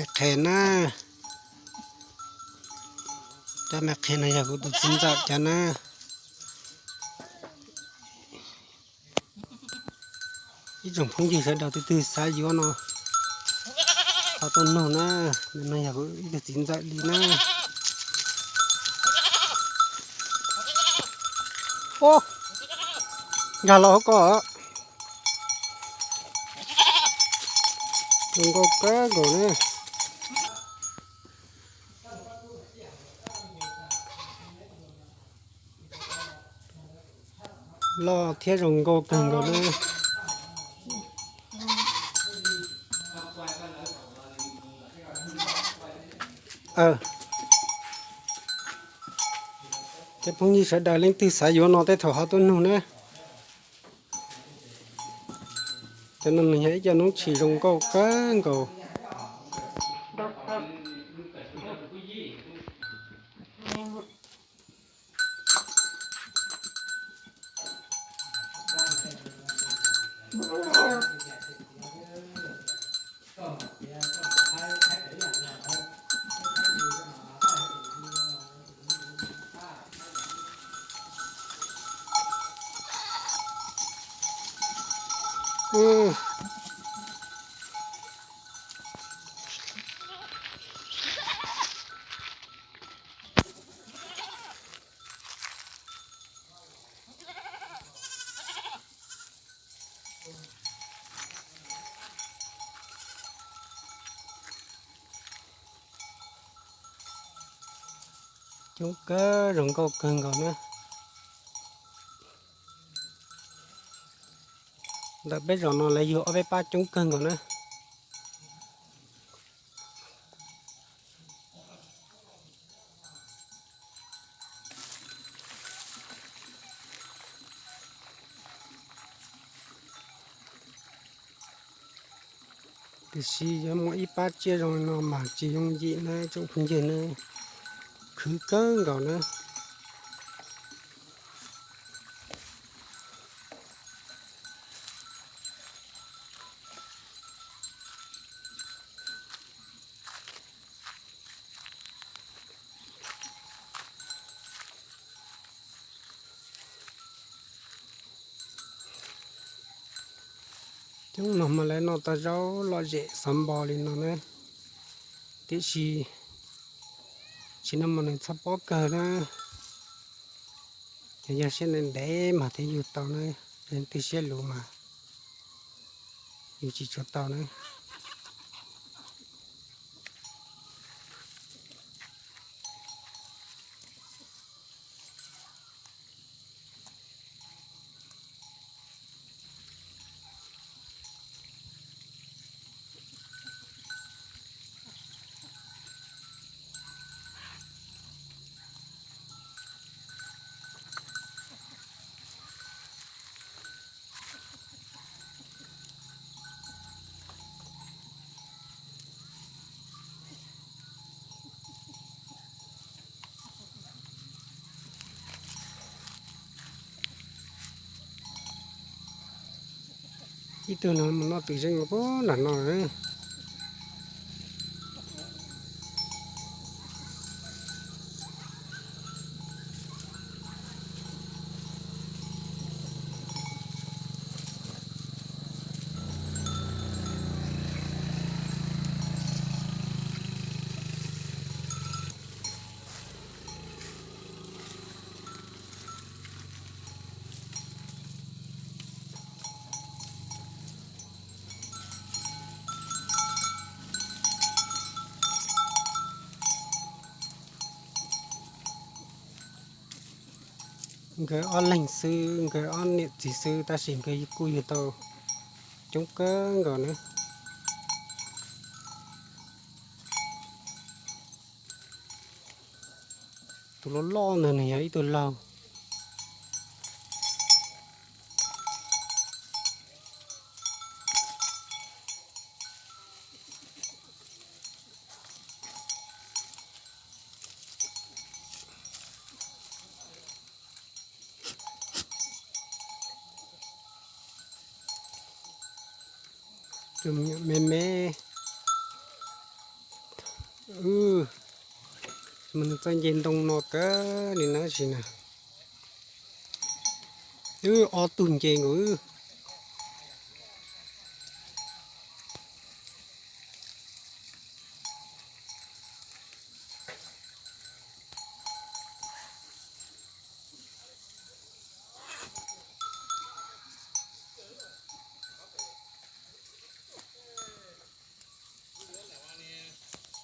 Qhe na, cov me qhe no yog kuv tus txiv ntxawm cov na. Ib tsoom phooj ywg sawv daws tus twg xav yuav no, ho tuaj nug na, no yog kuv ib tug txiv ntxawm li na. Ub, nkag los hauv ko, zoo nkauj kawg nkaus na. Loj thiab zoo nkauj kawg nkaus na. Cov phooj ywg sawv daws leej twg xav yuav no tej thaum ho tuaj nug na. Cov no nws yog ib co noob tshis zoo nkauj kawg nkaus. Coob kawg, zoo nkauj kawg nkaus na. Ntawm peb zos no lawv yug ob peb pab coob kawg nkaus na. Tiam sis yuav muaj ib pab tsiaj zoo li no mas tsis yooj yim na tsoom phooj ywg na, khwv kawg nkaus na. Coob no mas lawv noj tau zaub lom zem xav npo li no na, tiam sis tsis no mas nws txhob pob kawg na. Ces yog siab ntev ntev mas thiaj yug tau na, leej twg siab luv mas yug tsis tshua tau na. Ib tug no mus noj tus zeej puag nram no. Nkawd ob leeg xwb, nkawd ob niam txiv xwb tab sis nkawd kuj yug tau coob kawg nkaus na. Tus loj loj ntawd nws yog ib tug laug. Tus me me, Wb mus txawj nce ntoo no kawg li na sis na. Wb ob tug nce nkaus wb.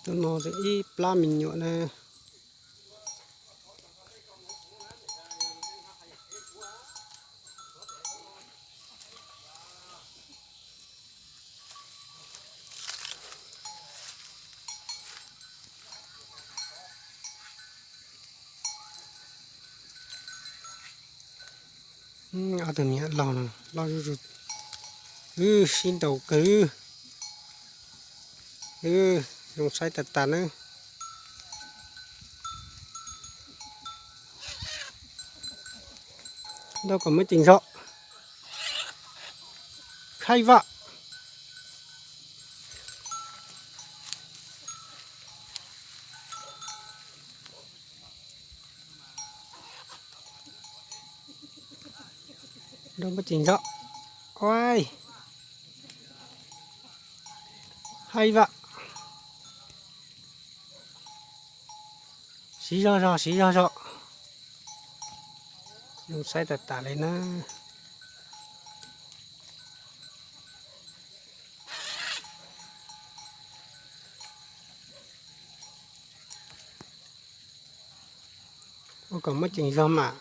Tus no ib plab me nyuam na. Ob tug niam loj no loj zuj zus. Wb sib ntaus kawg. Wb zoo saib tas tas na. Nrau kom muaj ceem zog. Khaij vam. Nrau muaj ceem zog. Khaij vam. Siv zog zog, siv zog zog. Zoo saib tas tas li na. Ua kom muaj ceem zog mam.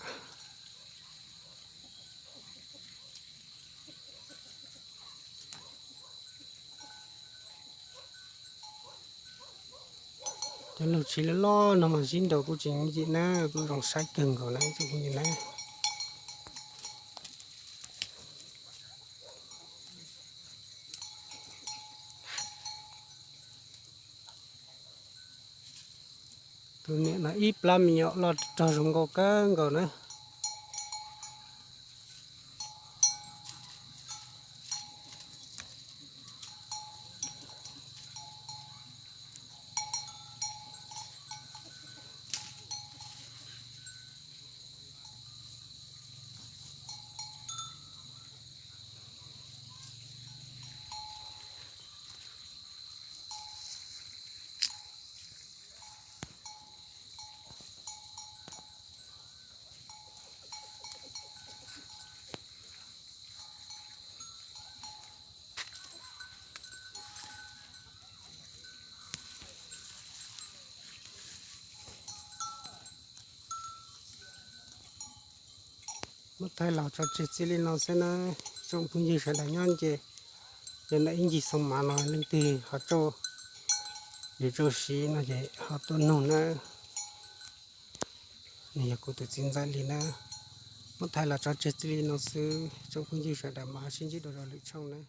Cov lug tshis loj loj no mas sib ntaus kuj tseem me ntsis na, kuj zoo saib kawg nkaus na tsoom phooj ywg na. Tus niam no ib plab me nyuam loj rog zoo nkauj kawg nkaus na. Muab thaij los tso tseg txij li no xwb na. Tsoom phooj ywg sawv daws nyob ntse, yog ntawm ib ncig xoo mav no leej twg ho tsau, yus tsau siv no ces ho tuaj nug na. Nws yog kuv tus txiv ntxawm li na. Muab thaij los tso tseg txij li no xwb, tsoom phooj ywg sawv daws mam sib ntsib dua rau lwm tshooj na.